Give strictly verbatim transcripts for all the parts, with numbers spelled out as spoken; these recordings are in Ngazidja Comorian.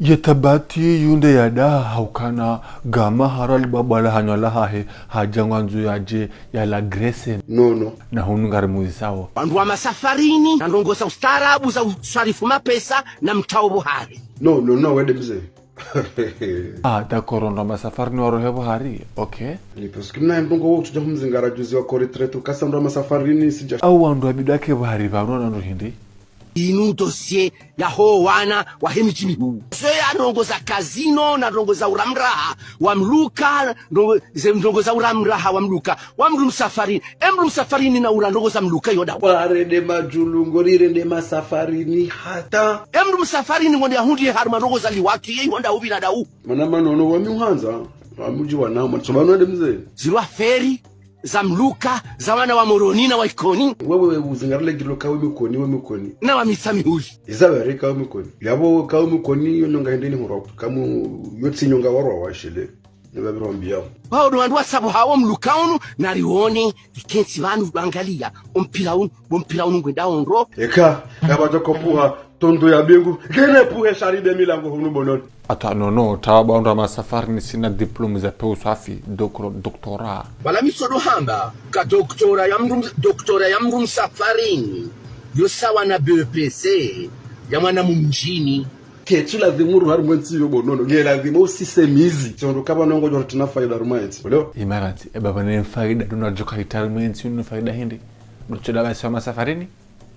Ye tabati yunde yadaha haukana gama harali babala hanywa lahahe, hadja ngwandzo yadje yalagrese. Nono. Na hunu ngarimuzisao. Wandru wa masafarini, na ndrongoo za ustaarabu, za uswarifu mapesa, na mtao buhari. Nono, no, wende mze. Ah, d'accord, wandru wa masafarini warohe buhari. Ok. Ni parce que mna ndrongoo wo tsudja humzingara juzi wa kori tretu kasa wandru wa masafarini sidja. Au wandru wa bidake buhari pvanu na ndro hindri. Inu dossier yaho wana wahe midji mihuu. Ze ya ndrongoo za kazino, na ndrongoo za ura mraha wa mluka, ndrongoo, ze ndrongoo za ura mraha wa mluka. Wa mdru msafarini. E mdru msafarini na ura ndrongoo za mluka yonda. Warende madjulu, ngorirende masafarini hata. E mdru msafarini ngonde yahundriye harumwa ndrongoo za liwaki, ye yonda ubi na dau. Mana manono wami uhandza, wami udji wanao, mana tsobano wende mze. Zirwa feri, za mluka, za wana wa Moroni na wa Ikoni. Wewe, wewe, uzingarile gilo kawe Mikoni, we Mikoni. Na wa Mitsamihuli. Iza were kawe Mikoni. Yabo kawe Mikoni, yo nyonga hindeni hurwa. Kamu, yo tsi nyonga warwa washile. Ni babiro wambiyao. Wao ndo wandru wasabu hawo mluka unu, na rione, rikentsi pvanu, rangaliya, o mpira unu, bo mpira unu ngwenda ondro. Eka, yaba djoko puha, tondo ya bingu, ngene puhe sharibe milango hunu bo nono. Ata nono, tawa ba wandru wa masafarini sina diplôme za peu swafi, docro-, doctorat. Wala mi tsodo hamba, ka doctorat ya mdru, doctorat ya mdru msafarini, yo sawa na B E P C ya mwana mumdjini. Ketsu lazimu ru harumwa entsi yo bo nono, nge lazimu usise mizi. Tsondo kaba nongo djoro tina faida harumwa entsi, ulewa? Imaranti, e baba ne faida, duna djoka hita harumwa entsi, ne faida hindri. Dotsoda basi wa masafarini?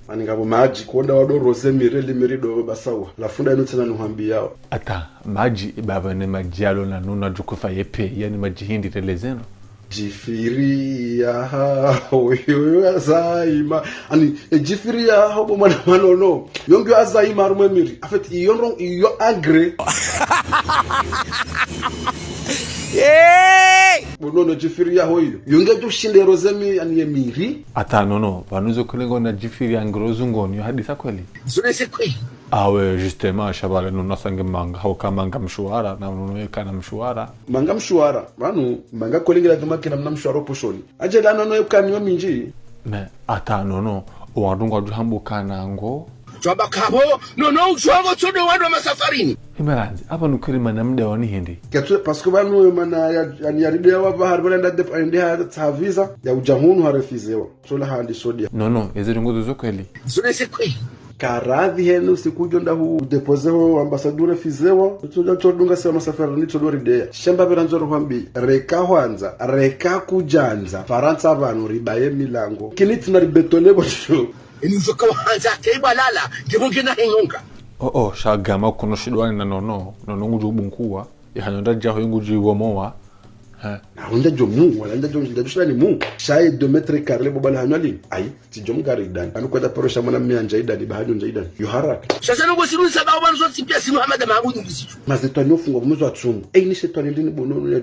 Ani ngapvo madji, konda wado roze miri, li miri do basawa. La funda inu tsena nuhambiyao. Ata, madji, ibaba ne madji yalo na nuna djukufa yepe, yani madji hindri telezeno. Djifiri yaho, yo, yo, azaima. Ani, e djifiri yaho, bo mwana manono. Yo ngiyo azaima harumwa miri. En fait, iyo ndro, iyo engrais. Hey! Bo nono djifiri yaho iyo. Yo ngiyo djushinde roze mi, ani ye miri. Ata nono, pvanu zo kulengo na djifiri ya ngiro zungoni, yo hadisa kweli? Zone se kweli. Awe, justement, shabale, nuna sange manga, hauka manga mshuara, na nuna yeka na mshuara. Manga mshuara, pvanu, manga kolengela dhuma kina mna mshuara oposhoni. Adje la nono yeka niyo mindji. Mais, ata nono, wandru ngwadjo hambuka nango. Djwaba kabo, nono, udjuwa ngo tsodo wandru wa masafarini. Imaranti, apa nukiri mana mda wani hindri. Ketsu, parce que pvanu mana ya, ya, ya ride ya wapva hari pvala nda dep-, nda ha tsaviza, ya udja hunu ha refizewa. Tsola handi sodia. Nono, ezi ndrongoo zo kweli. Zone se kweli. Karadhi henu siku djo nda hu dépose ho ambassadeur fizewa. Tsodja tsodunga se wa masafarini tsodo rideya. Shamba pvira ndzoro hwambi. Reka hwandza, reka kudjandza. Farantsa pvanu ribaye milango. Kini tsina ribetone bo sho. Eni uzo kawa handza, ke ibalala, nge bo nge na henyonga. Oh, oh, sha gama kuno shidwani na nono. Nono ngudjo ubunkuwa. Ye hanyonda djaho ngudjo ibomowa. Ha. Na hundja djo mu, wala ndja djo, ndja djo shila ni mu. Sha ye deux mètres carrés bo bala hanywa lini. Ayi, tsi djo mgari idani. Anu kwenda pero sha mwana mme andja idani, ba hanyo ndja idani. Yo haraka. Sha sha nongo sinu saba wanu zo tsipia sinu Hamada Mahamudu ndisitu. Maze twani ofungwa mwezo wa tsumu. Eyi ni shetwani ndini bo nono ya